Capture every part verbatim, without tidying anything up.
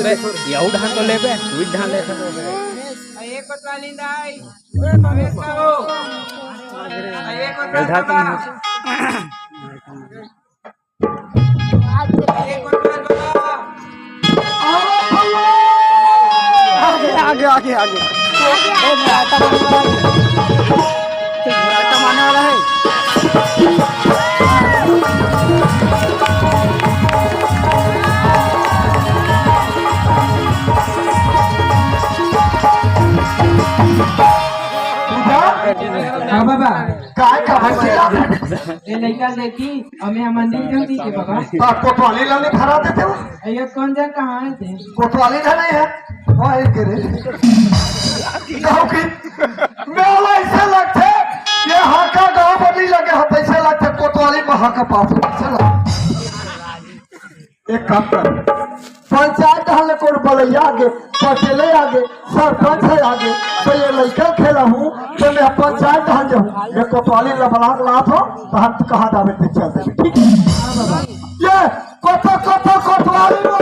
यहू ढान तो लेबे, तू ढान ले। ये कोतवाली दाई, प्रवेश करो। ये कोतवाली कल ढाल तो बाबा। ये कोतवाली बाबा। आगे, आगे, आगे, आगे। हाँ बाबा। काय का भैंसी ला? ये लइका देखी, हमें हम मंदिर क्यों दी के बाबा? तो कोतवाली लाने खड़ा देते हो? ये कौन जा कहाँ है थे? कोतवाली ना नहीं है, वहाँ एक गिरे। गाँव की, मेला ऐसे लगते, ये हाका गाँव बनी लगे, हम ऐसे लगते कोतवाली में हाका पास, ऐसे लगते। एक काम कर, पंचायत हल कोन बलैया आगे, पटेले आगे, सरपंच है आगे, तो ये लइका खेला हूँ, तो मैं पंचायत हल जाऊँ, मैं कोतवाली लबलाक लात हो, तो हम कहाँ जावे थे चल देवे, ठीक है? ये कोतो कोतो कोतवाली लो।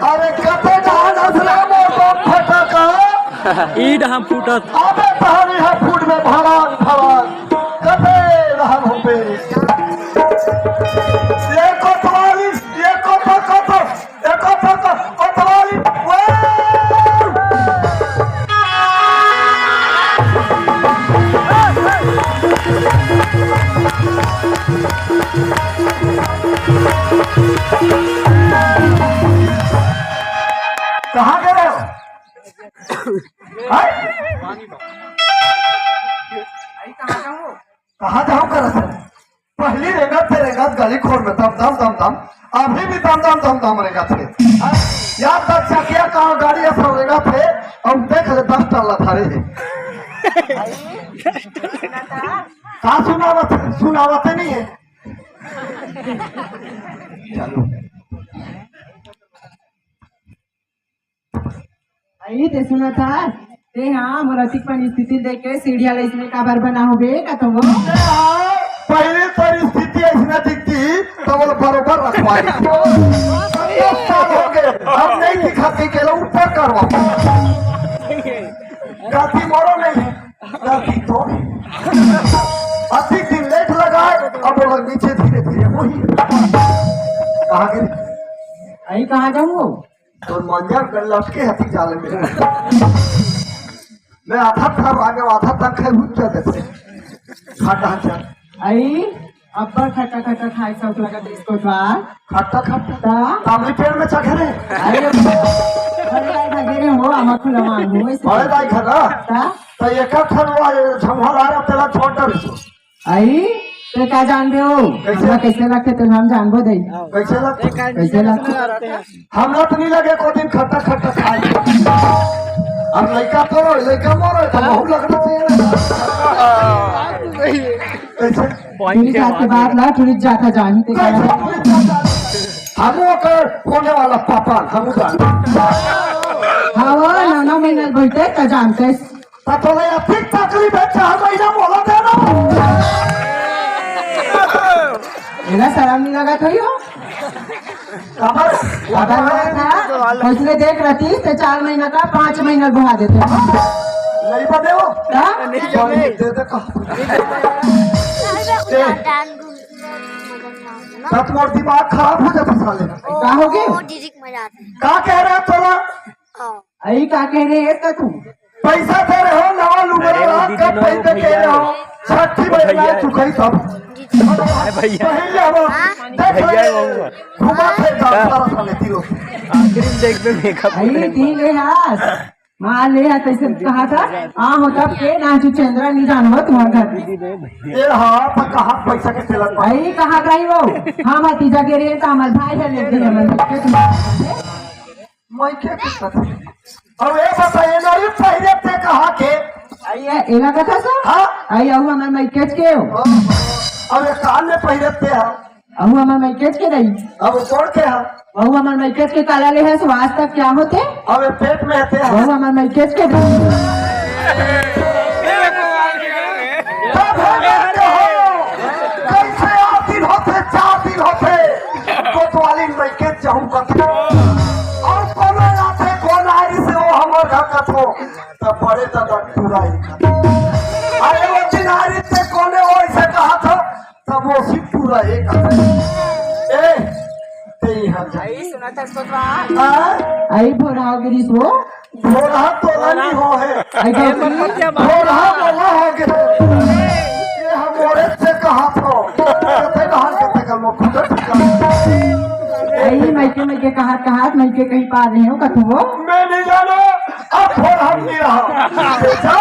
अरे कते जहान हंसला मोर बम फटाका। ईंट हम फूटत। अबे तहरी है फूट में भड़ाक भड़ाक। कते रहन हो बे। ये कोतवाली, ये कोतो कोतो, ये कोतो को-, कोतवाली। वो! कहाँ गए हो? हैं? कहाँ जाऊँ करत है? पहली रेंगत थे, रेंगत गली खोर में दम दम दम दम, अभी भी दम दम दम दम रेंगत थे। हैं? याद तक चकिया कहाँ गाड़ी है सब रेंगत थे, अब देख ले दस टल्ला थारे है। का सुनावत है? सुनावत नहीं है। चलो। अई, ते सुनत हस? ते हाँ, मोर अतिक परिस्थिति देख के सीढ़िया ले इसने काबर बना होबे, का तो वो? पहली परिस्थिति ऐसने दिखती, तो बोल बरोबर रखवाई। पचास साल हो गए, हम नहीं दिखाते के लो ऊपर करवा। गलती मोरो नहीं, गलती तो। अतिक दिन लेट लगाए, अब बोला नीचे धीरे धीरे वही। कहाँ गिरी? अई, कहाँ जाऊँ? तोर मंजर कर लटके हती जाले में। मैं आधा था आगे, आधा तक है, रुक जा देते। खटा खटा। अई, अब्बड़ खट्टा खट्टा खाए शौक लगत इसको बार। खट्टा खट्टा? ता? तामली पेड़ में चढ़े रे। अरे, बड़े दाई खा रे हो, आमा खुला मांग हो, इसे। बड़े दाई खा ना? ता? तो एक ठन वो झमहर आ रहा, तेला छोड़ दे इसको। अई, ते का जानबे हो? कैसे? हमरा कैसे लगथे, ते हम जानबो दे। कैसे लगथे? कैसे लगथे? हमरा तो नहीं लगे को दिन खट्टा खट्टा खाए। अब लइका तो रहो, लइका मोरो, तो बहुत लगना चाहिए। कैसे? पूरी जात के बात ला, टूरी जाता जानी ते का। कैसे? हम ओकर होने वाला पापा, हम जान। हाँ, वो नौ नौ महीना बैठे, त जानते। त तोला अतिक तकलीफ है, चार महीना मोहलत है ना। एला शरम नहीं लगा थोड़ी हो? अगर, अगर लगा था, उसने देख रहती तो चार महीना का पाँच महीना बढ़ा देते। नहीं पता हो? हाँ? दे दे कहा। तब मोर दिमाग खराब हो जाता साले। का हो गया? का कह रहा है तोला? हाँ। अई का कह रहे है तू? पैसा दे रहे हो, नवा लुगरा अरे, वो रात दीदी का लोग पहन के कह रहे हो, भैया। छठी महीना भैया। चुकाई तब। अरे भैया। पहन ले हम, हाँ? देख भैया ले। वो। घुमा थे जान सारा साले तीनों। आखिरी में देख में मेकअप अई, ठीक है यार। मान ले यार, कैसे कहा था? हाँ, हो तब के ना तू चंद्रा नहीं जानबो तुम्हारे घर में। ये हाँ, तो कहाँ पैसा के चलत बा? अई कहा था ही वो? हाँ, भतीजा के रहे तो हमारे भाई है, लेके हमारे बच्चे तुम्हारे। मैं क्या करता था? अब ये बताइए, नरी पहले ते कहा के आई है, एला कथा सो? हाँ। आई, अहू हमर मइकेच के हो। अब ये कान में पहिरत ते हा। अहू हमर मइकेच के रही। अब वो तोड़ के हा। अहू हमर मइकेच के काला ले है, सो आज तक क्या होते? अब ये पेट में हते हा। अहू हमर मइकेच के रही। तब है बात हो। कैसे आठ दिन होते, चार दिन होते। कोतवाली मइकेच जाहूं कथे। अउ कोनो आथे, कोन आरी से वो हमर घर कथो। तब बड़े दादा टूरा ही कथे। अरे वो दिन आरी से कोने वो ऐसे कहा था। तब वो सिर्फ टूरा एक आता है। ए, ते यहाँ जा। आई सुना था सोचवा। हाँ? आई भोरा हो गिरी सो। भोरा तो नहीं हो है। आई गौरी। भोरा बोला हो गिरी। ये हम औरत से कहा था। कहते कहा, कहते कल वो खुद। आई मइके मइके कहा कहा मइके कहीं पा रहे हो कथो। मैं नहीं जाना। अब भोर हम नहीं रहा। बेटा,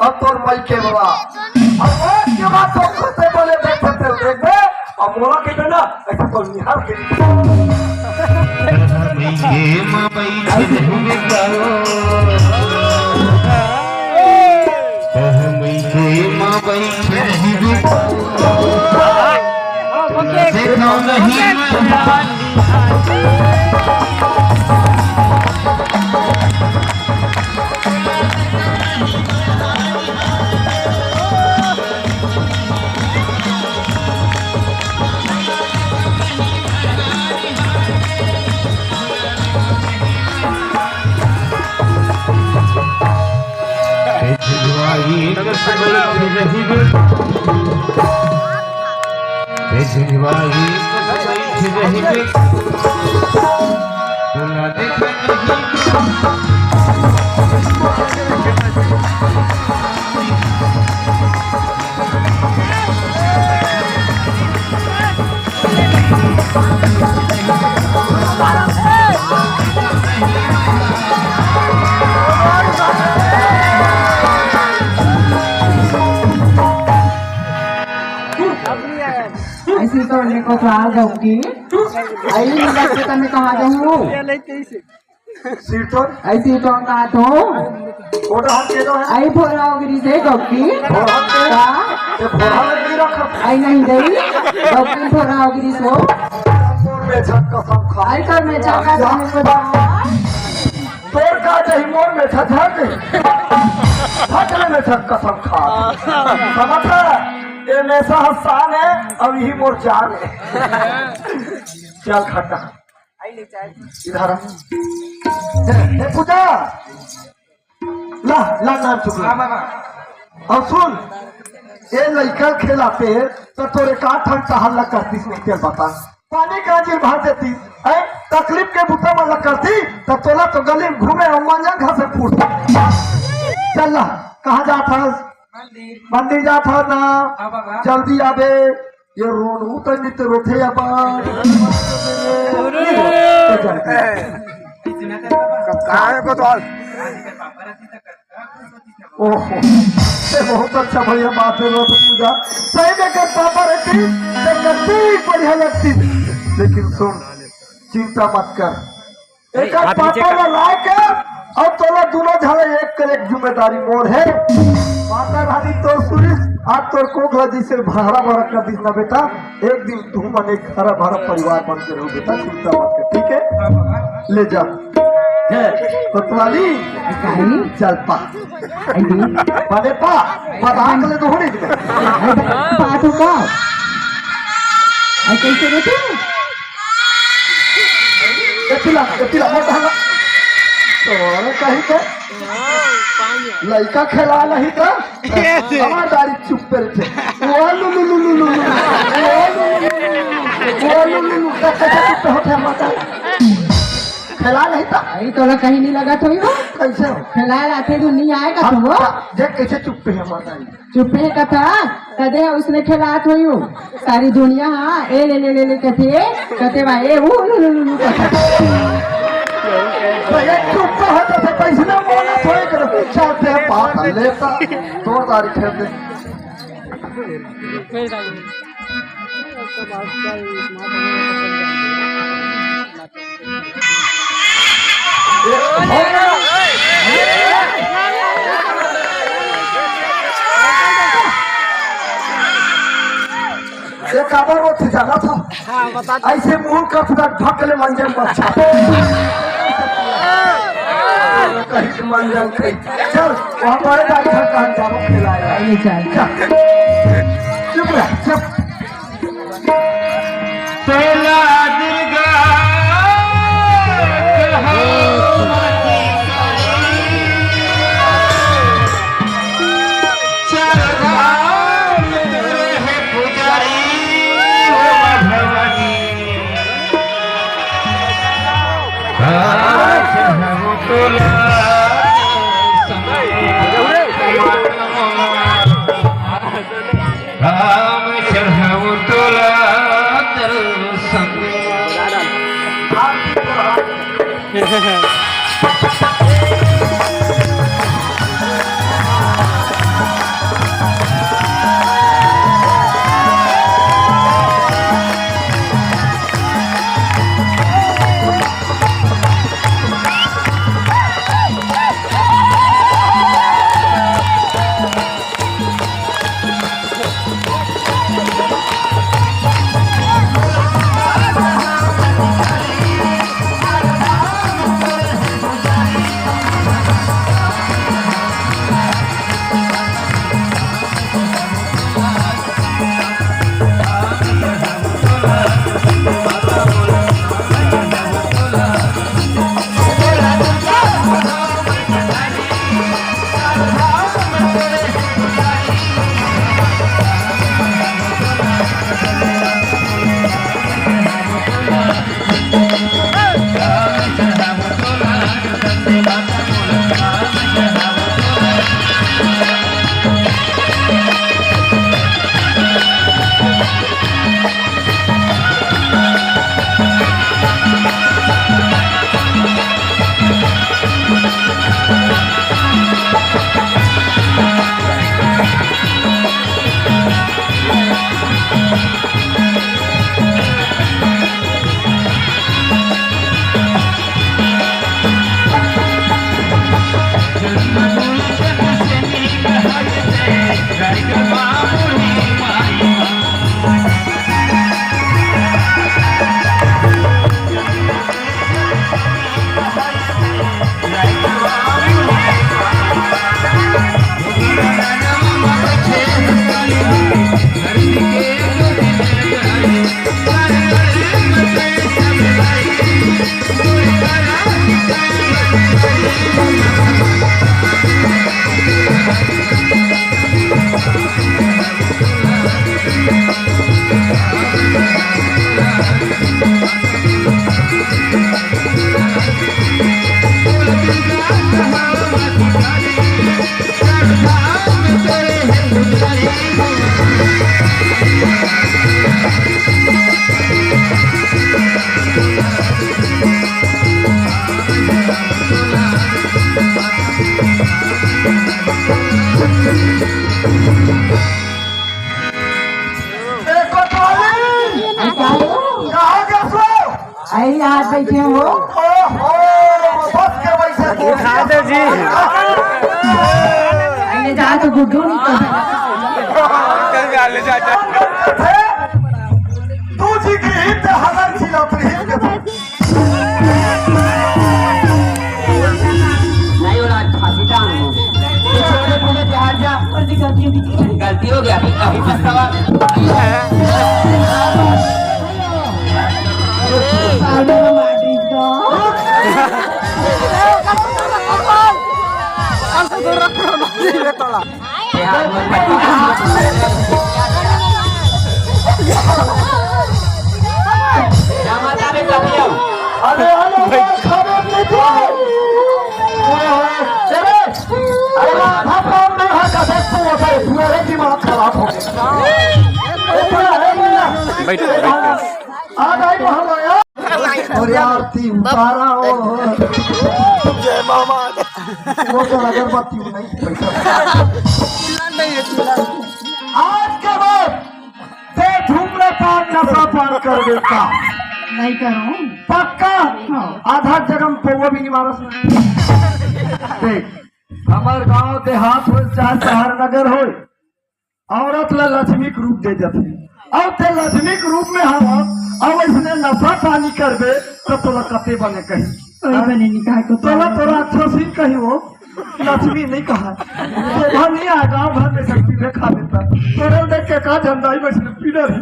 अब तोर मइके बा। अब आज के बाद तो करते बोले देख सकते हो, देख बे, अब मोला के ना, ऐसा तो निहार के। मइके मा बइठे रहिबे का? मइके मा बइठे रहिबे का? देखो नहीं। ऐसी तो उन्हें को तो आ जाऊंगी। आई नहीं लगते तो मैं कहाँ जाऊँ? सिर तो ऐसी तो का तो। वो तो हम के दो है। आई भोरा हो गिरी से गौकी। भोरा के का? ये भोरा लग नहीं रखा। आई नहीं गई। गौकी भोरा हो गिरी सो। मोर में झक्का सब खा। आई कर में झक्का सब खा। तोर का चाही मोर में झक। झक में झक्का सब खा। समझ? ये में सा हसान है, अब यही मोर जान है। चल खट्टा। इधर आ। हे, हे पूजा। ला, ला नाम चुप ला। हाँ, बाबा। अउ सुन, ए लइका खेलाते, त तोरे का ठन टहल ला करतीस नहीं तेल बता। पानी का जिल भर देती, हैं? तकलीफ के बुता मन ला करती, त तोला तो गली में घूमे अउ मंजन घर से फूट। चल ला, कहाँ जात हस? मंदिर। मंदिर जात हस ना? हाँ, बाबा। जल्दी आबे। ये रोनू तो नित रोथे अपन। कहाँ है कोतवाल? ओहो, ये बहुत अच्छा भैया बात है, रोज पूजा। सही में कर पापा रहती, तो कितनी बढ़िया लगती। लेकिन सुन, चिंता मत कर, एक हाथ नीचे पापा कर। ला लाए के अउ तोला दोनों झला एक कर एक जिम्मेदारी मोर है। माता रानी तोर सुरिस, आज तोर कोख ला जैसे हरा भरा कर दिस ना बेटा, एक दिन तू मन एक हरा भरा परिवार बन के रहो बेटा, चिंता मत कर, ठीक है? हाँ बाबा। ले जा। है, कोतवाली, कहीं? चल पा। आई दी। माने पा, पा दांत ले तो होने दे। पा तो का? आई कैसे देते? ए पिला, ए पिला, मोटा हला। तोरे कहीं के लइका खेला नहीं तो हमार दारी चुप पे रखे। ओ लु लु लु लु लु लु। ओ लु लु लु लु। ओ लु लु लु। तो कैसे चुप होते हमार दारी? खेला नहीं तो। अरे तोला कहीं नहीं लगा थोड़ी हो। कैसे हो? खेला लाते जो नहीं आएगा तो वो। देख कैसे चुप पे है हमार दारी। चुप्पे कथा, कदे उसने खेलात होई हो। सारी दुनिया, हाँ, ए ले ले ले ले कथे, कथे बा, ए ऊ लू लू लू लू कथे। तो ये चुप हो तो से कैसे ना बोला, थोड़े कर चलते हैं, बात लेता, दो तारीख है। काबर होथे जाना था। हाँ, बता दे। ऐसे मुंह का पूरा ढक ले मंजन बच्चा। कहीं तो मंजन कहीं। चल, वहाँ पर जाके घर का जानो खिलाए। ये क्या है? चुप रह, चुप। तोला दुर्गा कहावती करी, चरधाम तोरे हे पुजारी हो भवानी। आज हम तोला राम चढ़ावो तोला दर्शन। कहाँ गए सो? अरे, यहाँ बैठे हो। ओहो, बस के वैसे उठा दे जी। अरे, जा तो गुड्डू नहीं तो। कर जा, ले जा, जा। तू जी गृहित हलन छिला प्रीत के। नहीं हो रहा, फांसी का हूँ। ये छोटे पूरे बिहार जा। गलती हो गया, अभी, अभी पछतावा। अरे, अरे, अरे, अरे, अरे, आधा काम नहीं है, कसम से होता है, पूरा दिमाग खराब हो गया। बैठ, बैठ। आ गई महलया। और आरती उतारा हो। जय मामा। वो तो अगरबत्ती नहीं, पैसा। आज के बाद ते धूम्रपान नशा पान कर देता। नहीं करूं। पक्का? हाँ। आधा जगम पौवा भी नहीं मारस ना। देख, हमार गांव देहात हो चाहे शहर नगर हो, औरत ला लक्ष्मी के रूप दे जाथे। अउ ते लक्ष्मी के रूप में हवा, अउ इसने नशा पानी करबे, तो तोला कते बने कही। ओए बने नहीं कहा को तो। तोला तो राक्षसी कही हो, लक्ष्मी नहीं कहा। शोभा नहीं आए, गाँव भर में सब पीढ़े खा देता। तोरे देख के का झंडा ही बस पीढ़े रही।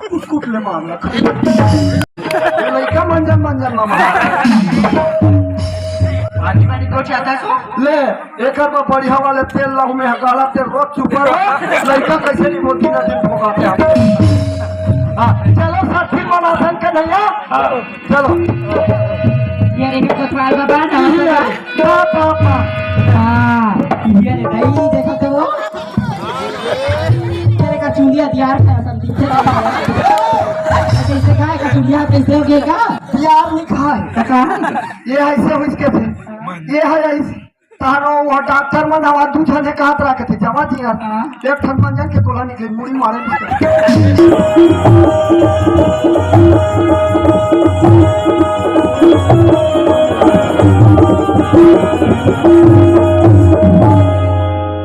कुट कुट ले मारना। लइका मंजन मंजन मामा। पानी पानी को चाहता सो? ले, एकर में बढ़िया वाले तेल लाऊ में हगाला तेल रोज सुपर। लइका कैसे नहीं बोलती ना दिन भोगाते हैं। हाँ, चलो साथी मनाथन के नैया। हाँ। चलो। ये रे कोतवाल बाबा, नमस्कार। पा, पा, पा। हाँ, ये रे भाई, देखो तो वो। तेरे का चूलिया दियार का सब दिखे। कैसे का, का चूलिया कैसे हो गया का? दियार नहीं खाए। का कहा? ये ऐसे हो इसके थे। ये है ऐसे। तारो वो डॉक्टर मन हवा दू झने कहत रखे थे, जमा जी यार। हाँ। एक ठन मंजन के गोला निकले, मुड़ी मारे निकले।